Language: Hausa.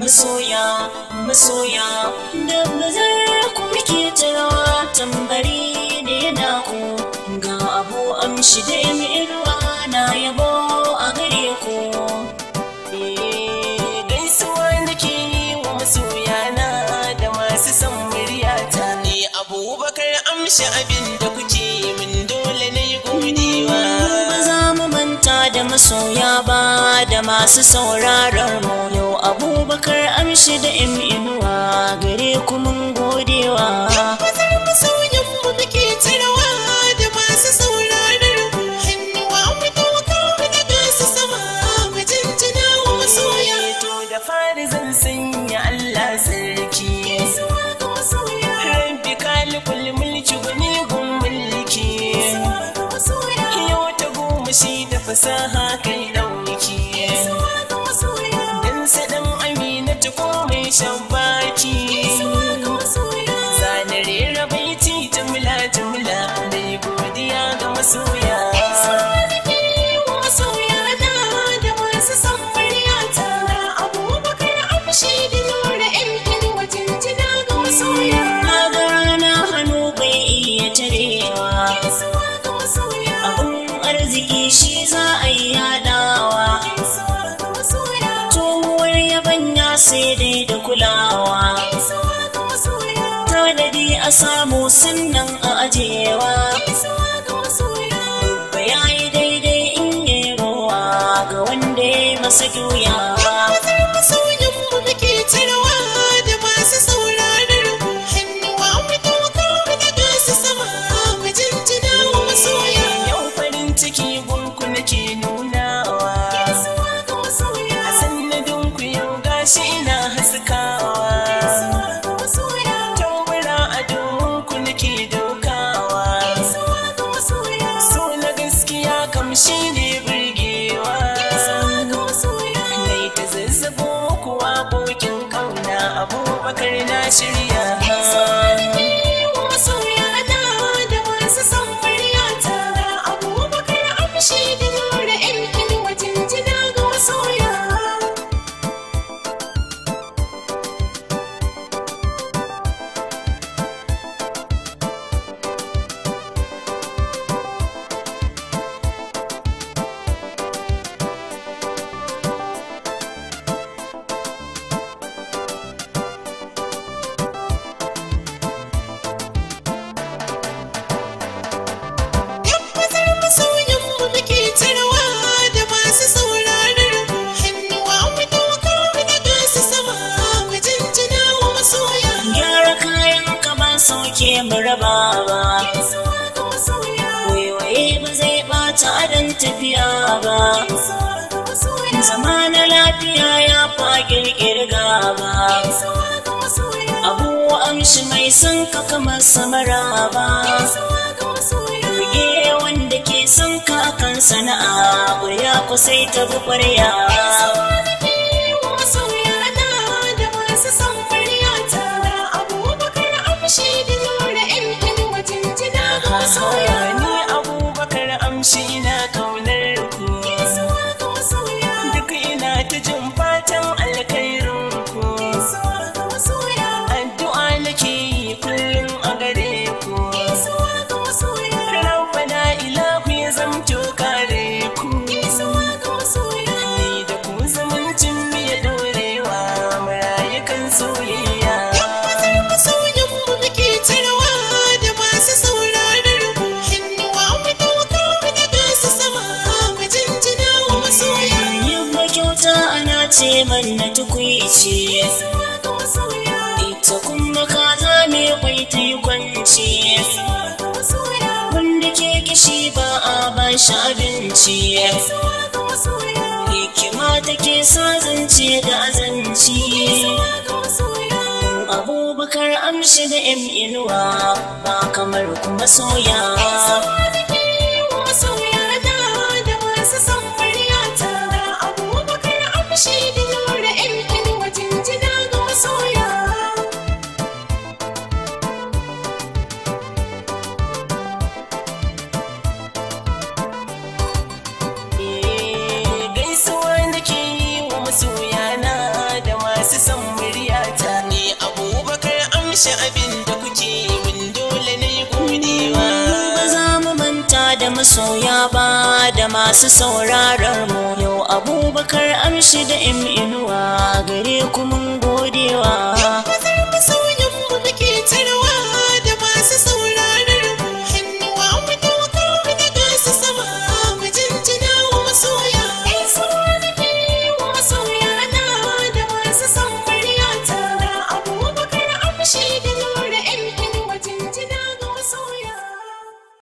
Masoya, masoya, da bazar ku muke tarawa, tambari ne na ku. Ga Abu Amshi da Inuwa na yabo a gare ku. Gaisuwa nake yi wa masoyana da masu son muryata. Ni Abubakar Amshi, abin da kuke min dole na yi godewa. Ba za mu manta da masoya ba da masu sauraron mu. Yau Abubakar Amshi da Inuwa, gare ku mun godewa. Tabbatar masoyan mu muke tarawa da masu sauraron mu. Hannuwa mu ɗauka mu daga su sama mu jinjina wa masoya. To da fari zan sanya Allah sarki. Gaisuwa ga masoya. Rabbi kalikul mulki, gwani gun mulki. Gaisuwa ga masoya. Yau ta goma shi da fasaha kai ɗauki. Gaisuwa ga masoya. Dan sadan Aminatu ko mai shabaki. Gaisuwa ga masoya. Zane rera baiti jumla jumla, dai godiya ga masoya. Gaisuwa nake yi wa masoya na da masu son muryata. Abubakar Amshi da Nura M Inuwa, jinjina ga masoya. Kaga rana hannu bai iya tarewa. Gaisuwa ga masoya. Abun arziki shi za a yi yadawa. Gaisuwa ga masoya. Tsohuwar yabanya sai dai da kulawa. Gaisuwa ga masoya. Tanadi a samu sannan a ajewa. Gaisuwa ga masoya. Ba ya yi daidai in yi rowa ga wanda ya masa juya. Tabbatar masoyan mu muke tarawa da masu sauraron mu. Hannuwa mu ɗauka mu daga su sama mu jinjina wa masoya. Yau farin ciki gunku nake nunawa. Gaisuwa ga masoya. A sannadin ku yau gashi ina haskawa. Gaisuwa ga masoya. Tambura a domin ku nake dokawa. Gaisuwa ga masoya. So na gaskiya kam shi ne birgewa. Gaisuwa ga masoya. Nai ta zazzabo kuwa abokin kauna, Abubakar na shirya. Gaisuwa nake yi wa masoya na da masu son muryata. Abubakar Amshi da Nura M Inuwa, jinjina ga masoya. Tabbatar masoyan mu muke tarawa da masu sauraron mu. Hannuwa mu ɗauka mu daga su sama mu jinjina wa masoya. Gyara kayan ka ba sauke mu raba ba. Gaisuwa ga masoya. Waiwaye ba zai bata adon tafiya ba. Gaisuwa ga masoya. Zama na lafiya ya fa kirkirga ba. Gaisuwa ga masoya. Abu Amshi mai son ka kamar samara ba. Gaisuwa ga masoya. Rige wanda ke son ka kan sana'a, ƙwarya ku sai ta bi ƙwarya. Gaisuwa nake yi wa masoya na da masu son muryata. Abubakar Amshi da Nura M Inuwa, jinjina ga masoya. Ni Abubakar Amshi ina kaunar ku. Gaisuwa ga masoya. Duk ina ta jin fatan alkhairin ku. Gaisuwa ga masoya. Addu'a nake yi kullum a gare ku. Gaisuwa ga masoya. Rabbana ilahu ya zamto kare ku. Gaisuwa ga masoya. Ni da ku zumuncin mu ya dorewa, mu rayu kan soyayya. Tabbatar masoyan mu muke tarawa da masu sauraron mu. Hannuwa mu ɗauka mu daga su sama mu jinjina wa masoya. Yin kyauta ana ce manna tukwici. Gaisuwa ga masoya. Ita kuma kaza mai kwai ta yi kwanci. Gaisuwa ga masoya. Wanda ke kishi ba a ba shi abinci. Gaisuwa ga masoya. Hikima take sa zance da azanci. Gaisuwa ga masoya. Abubakar Amshi da M Inuwa, ba kamar kuma soya. Gaisuwa nake yi wa masoya na da masu son muryata. Abubakar Amshi da Nura M Inuwa, jinjina ga masoya. Gaisuwa nake yi wa masoyana da masu son da masoya ba da masu sauraron mu. Yau Abubakar Amshi da M Inuwa gare ku mun gode